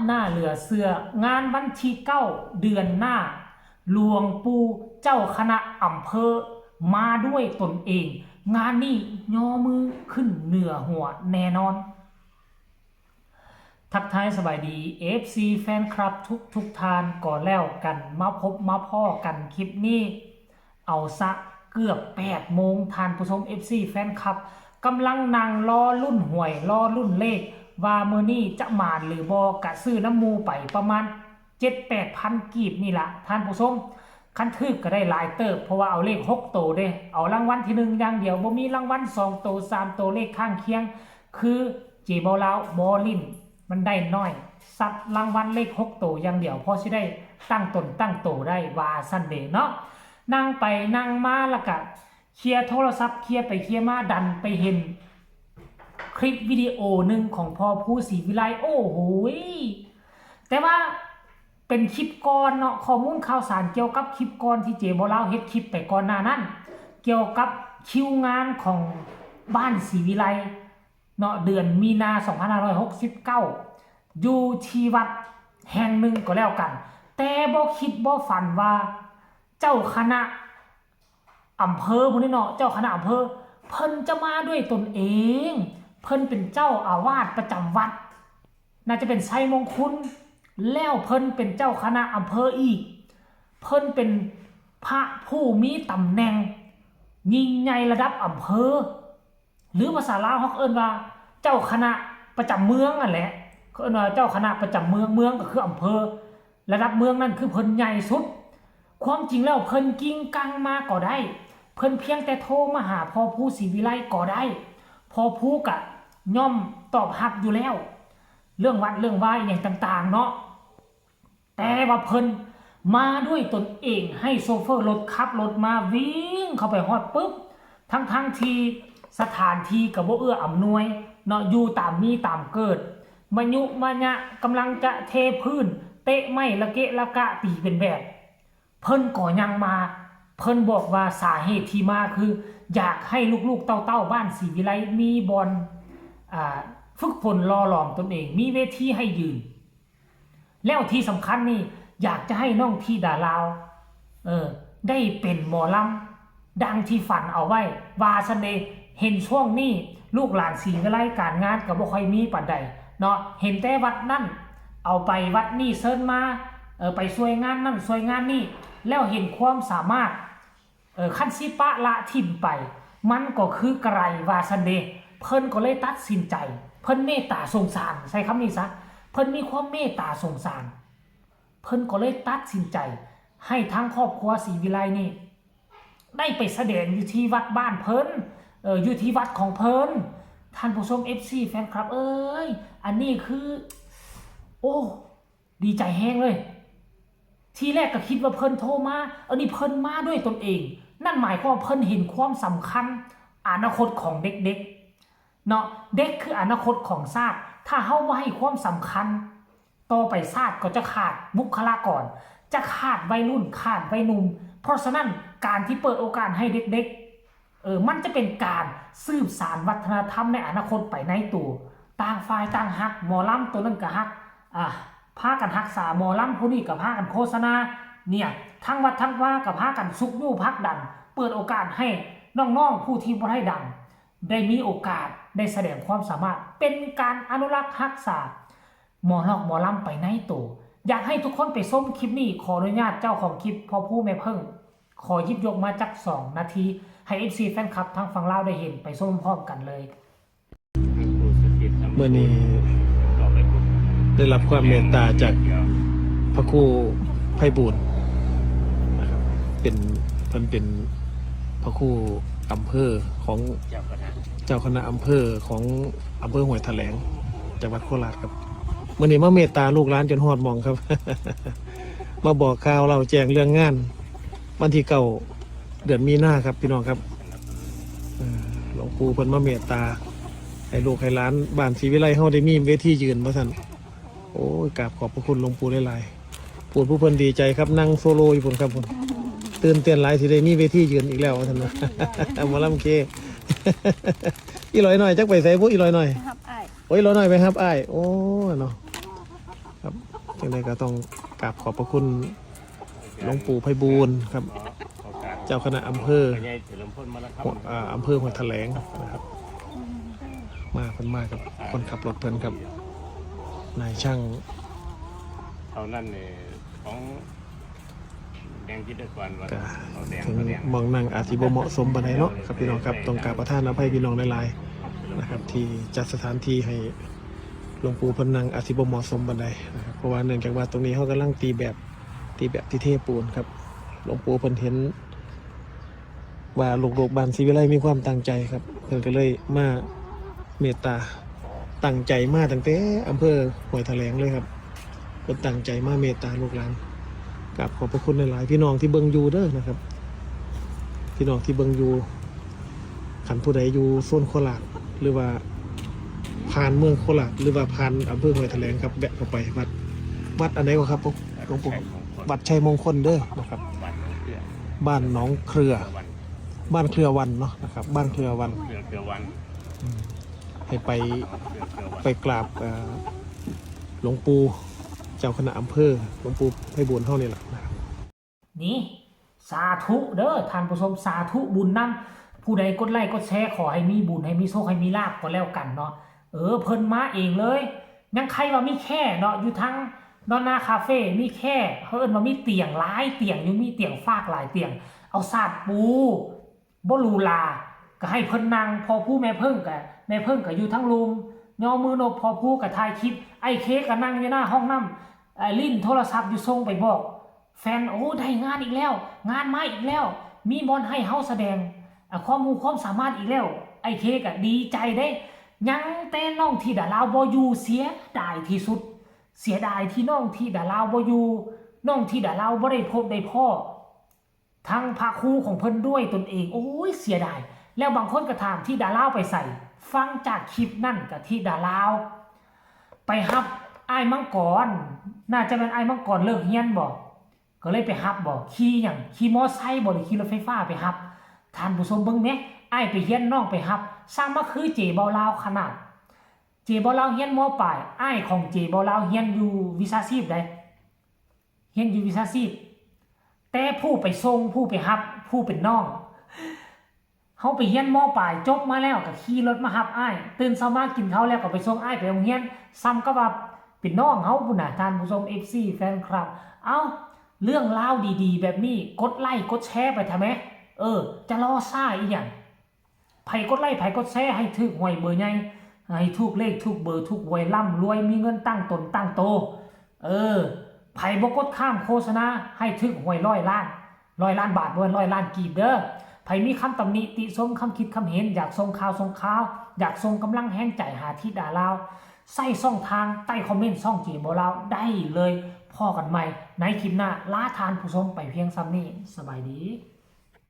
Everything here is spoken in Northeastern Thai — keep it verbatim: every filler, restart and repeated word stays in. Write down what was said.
หน้าเหลือเชื่อ งานวันที่เก้าเดือนหน้า หลวงปู่เจ้าคณะอำเภอมาด้วยตนเอง งานนี้ย่อมือขึ้นเหนือหัวแน่นอน ทักทายสบายดี เอฟซี แฟนคลับทุกทุกท่านก็แล้วกัน มาพบมาพ้อกันคลิปนี้ เอาซะเกือบแปดโมง ท่านผู้ชม เอฟซี แฟนคลับกำลังนั่งรอลุ้นหวย รอลุ้นเลข ว่ามื้อนี้จะหมานหรือบ่ กะซื้อนำหมู่ไปประมาณเจ็ดแปดพันกีบนี่ละ ท่านผู้ชม คันถืกก็ได้หลายเติบ เพราะว่าเอาเลขหกโตเด้ เอารางวัลที่หนึ่งอย่างเดียว บ่มีรางวัลสองโต สามโต เลขข้างเคียง คือเจบ่าวลาวบ่เล่น มันได้น้อย ซัดรางวัลเลขหกโตอย่างเดียว พอสิได้ตั้งตนตั้งโตได้ ว่าซั่นเด้เนาะ นั่งไปนั่งมาแล้วกะเคลียร์โทรศัพท์ เคลียร์ไปเคลียร์มา ดันไปเห็นคลิปวิดีโอหนึ่งของพ่อภูศรีวิไล โอ้โหย แต่ว่าเป็นคลิปก่อนเนาะ ข้อมูลข่าวสารเกี่ยวกับคลิปก่อนที่เจบ่าวลาวเฮ็ดคลิปไปก่อนหน้านั้น เกี่ยวกับคิวงานของบ้านศรีวิไลเนาะ เดือนมีนา สองพันห้าร้อยหกสิบเก้า อยู่ที่วัดแห่งหนึ่งก็แล้วกัน แต่บ่คิดบ่ฝันว่าเจ้าคณะอำเภอผู้นี้เนาะ เจ้าคณะอำเภอ เพิ่นจะมาด้วยตนเอง เพิ่นเป็นเจ้าอาวาสประจำวัด น่าจะเป็นไชยมงคล แล้วเพิ่นเป็นเจ้าคณะอำเภออีก เพิ่นเป็นพระผู้มีตำแหน่งยิ่งใหญ่ระดับอำเภอ หรือภาษาลาวเขาเอิ้นว่าเจ้าคณะประจำเมืองนั่นแหละ เขาเอิ้นว่าเจ้าคณะประจำเมือง เมืองก็คืออำเภอ ระดับเมืองนั่นคือเพิ่นใหญ่สุด ความจริงแล้วเพิ่นกิ่งกังมาก็ได้ เพิ่นเพียงแต่โทรมาหาพ่อภูศรีวิไลก็ได้ พ่อภูกะย่อมตอบรับอยู่แล้ว เรื่องวัดเรื่องวาอหย่างต่างๆเนาะ แต่ว่าเพิ่นมาด้วยตนเอง ให้โชเฟอร์รถขับรถมาวิ่งเข้าไปฮอดปุ๊บ ทั้งๆที่สถานที่ก็บ่เอื้ออำนวยเนาะ อยู่ตามมีตามเกิด มะยุมะยะกำลังจะเทพื้น เตะไม้ระเกะระกะตีเป็นแบบ เพิ่นก็ยังมา เพิ่นบอกว่าสาเหตุที่มาคือ อยากให้ลูกๆเต้าๆบ้านศรีวิไลมีบ่อน อ่า ฝึกฝนหล่อหลอมตนเอง มีเวทีให้ยืน แล้วที่สำคัญนี่ อยากจะให้น้องธิดาลาว เออ ได้เป็นหมอลำดังที่ฝันเอาไว้ ว่าซั่นเด้ เห็นช่วงนี้ลูกหลานศรีวิไลการงานก็บ่ค่อยมีปานใดเนาะ เห็นแต่วัดนั่นเอาไปวัดนี้เชิญมา เออ ไปช่วยงานนั่นช่วยงานนี่ แล้วเห็นความสามารถ เออ คันสิปะละถิ่มไป มันก็คือกระไร ว่าซั่นเด้ เพิ่นก็เลยตัดสินใจ เพิ่นเมตตาสงสาร ใช้คำนี้ซะ เพิ่นมีความเมตตาสงสาร เพิ่นก็เลยตัดสินใจ ให้ทั้งครอบครัวศรีวิไลนี่ ได้ไปแสดงอยู่ที่วัดบ้านเพิ่น เออ อยู่ที่วัดของเพิ่น ท่านผู้ชม เอฟซี แฟนคลับเอ้ย อันนี้คือ โอ้ ดีใจแฮงเลย ทีแรกก็คิดว่าเพิ่นโทรมา อันนี้เพิ่นมาด้วยตนเอง นั่นหมายความว่าเพิ่นเห็นความสำคัญอนาคตของเด็กๆเนาะ เด็กคืออนาคตของชาติ ถ้าเฮาบ่ให้ความสำคัญต่อไปชาติก็จะขาดบุคลากร จะขาดวัยรุ่น ขาดวัยหนุ่ม เพราะฉะนั้นการที่เปิดโอกาสให้เด็กๆ เออ มันจะเป็นการสืบสานวัฒนธรรมในอนาคตไปในตัว ต่างฝ่ายต่างฮัก หมอลำตัวนั้นก็ฮัก อ่า พากันฮักษาหมอลำ ผู้นี้ก็พากันโฆษณา เนี่ย ทั้งวัดทั้งวาก็พากันชุกยูผลักดัน เปิดโอกาสให้น้องๆผู้ที่บ่ได้ดัง ได้มีโอกาสได้แสดงความสามารถ เป็นการอนุรักษ์ฮักษาหมอลอกหมอลำไปในตัว อยากให้ทุกคนไปชมคลิปนี้ ขออนุญาตเจ้าของคลิปพ่อภูแม่เพิ่ง ขอหยิบยกมาจักสองนาที ให้ เอฟซี แฟนคลับทางฝั่งลาวได้เห็น ไปชมพร้อมกันเลย มื้อนี้ได้รับความเมตตาจากพระครูไพบูลย์นะครับ เป็น เพิ่นเป็นพระครูอำเภอของ เจ้าคณะ เจ้าคณะอำเภอของอำเภอห้วยแถลง จังหวัดโคราชครับ มื้อนี้มาเมตตาลูกหลานจนฮอดหม่องครับ มาบอกข่าวเล่าแจ้งเรื่องงาน วันที่เก้าเดือนมีนาครับพี่น้องครับ เอ่อ หลวงปู่เพิ่นมาเมตตา ให้ลูกให้หลานบ้านศรีวิไลเฮาได้มีเวทียืนว่าซั่น โอ้ย กราบขอบพระคุณหลวงปู่หลายๆ พู้นผู้เพิ่นดีใจครับ นั่งโซโลอยู่พู้นครับพู้น ตื่นเต้นหลายสิได้มีเวทียืนอีกแล้วว่าซั่นนะ หมอลำเค อีหลอยน้อยจักไปไสบุ อีหลอยน้อย ฮับอ้าย โอ้ย อีหลอยน้อยไปฮับอ้าย โอ้ เนาะ ครับ จังใดก็ต้องกราบขอบพระคุณหลวงปู่ไพบูลย์ครับ เจ้าคณะอำเภอ อ่า อำเภอห้วยแถลงนะครับ มาเพิ่นมากับคนขับรถเพิ่นครับ นายช่าง เท่านั้นเนี่ยของแดงจิตรกรว่า ก็ เอาแดง ถึง เอาแดง หม่องนั่งอาจสิบ่เหมาะสมปานใดเนาะครับพี่น้องครับ ต้องกราบประทานอภัยพี่น้องหลายๆนะครับ ที่จัดสถานที่ให้หลวงปู่เพิ่นนั่งอาจสิบ่เหมาะสมปานใดนะครับ เพราะว่าเนื่องจากว่าตรงนี้เฮากำลังตีแบบ ตีแบบที่เทปูนครับ หลวงปู่เพิ่นเห็น ว่าลูกๆบ้านศรีวิไลมีความตั้งใจครับ เพิ่นก็เลยมาเมตตา ตั้งใจมาตั้งแต่อำเภอห้วยแถลงเลยครับ เพิ่นตั้งใจมาเมตตาลูกหลาน กราบขอบพระคุณหลายๆพี่น้องที่เบิ่งอยู่เด้อนะครับ พี่น้องที่เบิ่งอยู่ คันผู้ใดอยู่โซนโคราช หรือว่าผ่านเมืองโคราช หรือว่าผ่านอำเภอห้วยแถลงครับ แวะเข้าไปวัด วัดอันไหนก็ครับ หลวงปู่ วัดชัยมงคลเด้อนะครับ บ้านหนองเกลือ บ้านหนองเครือ วัน บ้านเครือวันเนาะนะครับ บ้านเครือวัน เกลือเกลือวัน ให้ไป เกลือเกลือวัน ไปกราบ เอ่อ หลวงปู่ เจ้าคณะอำเภอ หลวงปู่ไพบูลย์เฮานี่แหละนะครับ นี่ สาธุเด้อท่านผู้ชม สาธุบุญนำ ผู้ใดกดไลค์กดแชร์ ขอให้มีบุญ ให้มีโชค ให้มีลาภก็แล้วกันเนาะ เออ เพิ่นมาเองเลย ยังใครว่ามีแค่เนาะ อยู่ทั้งนอนนาคาเฟ่ มีแค่ เพิ่นว่ามีเตียงหลายเตียงอยู่ มีเตียงฟากหลายเตียง เอาสาดปู บ่หรูหรา ก็ให้เพิ่นนั่ง พ่อผู้แม่เพิ่งก็ แม่เพิ่งก็อยู่ทั้งลุม ย่อมือนบ พ่อผู้ก็ถ่ายคลิป ไอ้เคก็นั่งอยู่หน้าห้องน้ำ ไอ้ลิ้นโทรศัพท์อยู่ส่งไปบอก แฟน โอ้ ได้งานอีกแล้ว งานมาอีกแล้ว มีบอลให้เฮาแสดง อ่ะ ความรู้ความสามารถอีกแล้ว ไอ้เคก็ดีใจเด้ ยังแต่น้องธิดาลาวบ่อยู่ เสียดายที่สุด เสียดายที่น้องธิดาลาวบ่อยู่ น้องธิดาลาวบ่ได้พบได้พ้อ ทั้งพระครูของเพิ่นด้วยตนเอง โอ้ย เสียดาย แล้วบางคนก็ถาม ธิดาลาวไปใส ฟังจากคลิปนั่นก็ ธิดาลาว ไปฮับอ้ายมังกร น่าจะเป็นอ้ายมังกรเลิกเฮียนบ่ ก็เลยไปฮับบ่ ขี่หยัง ขี่มอไซค์บ่ หรือขี่รถไฟฟ้าไปฮับ ท่านผู้ชมเบิ่งแหม อ้ายไปเฮียน น้องไปฮับ สร้างมาคือเจเบาลาวขนาด เจเบาลาวเฮียน ม.ปลาย อ้ายของเจเบาลาวเฮียนอยู่วิชาชีพใด เฮียนอยู่วิชาชีพ แต่ผู้ไปส่ง ผู้ไปฮับ ผู้เป็นน้อง เฮาไปเฮียน ม.ปลาย จบมาแล้วก็ขี่รถมาฮับอ้าย ตื่นเช้ามากินข้าวแล้วก็ไปส่งอ้ายไปโรงเรียน ส่ำกับว่าเป็นน้องเฮาพู้นน่ะ ท่านผู้ชม เอฟซี แฟนคลับ เอ้า เรื่องราวดีๆแบบนี้ กดไลค์กดแชร์ไปเถาะแหม เออ จะรอซ่าอีหยัง ไผกดไลค์ ไผกดแชร์ ให้ถืกหวยเบอร์ใหญ่ ให้ถูกเลข ถูกเบอร์ ถูกหวย ร่ำรวย มีเงินตั้งตนตั้งโต เออ ไผบ่กดข้ามโฆษณา ให้ถืกหวยร้อยล้าน ร้อยล้านบาท บ่แม่นร้อยล้านกีบเด้อ ไผมีคำตำหนิติชม คำคิดคำเห็น อยากส่งข่าวส่งข่าว อยากส่งกำลังแฮงใจหาธิดาลาว ใส่ช่องทางใต้คอมเมนต์ช่องเจเบาลาวได้เลย พ้อกันใหม่ในคลิปหน้า ลาท่านผู้ชมไปเพียงส่ำนี้ สบายดี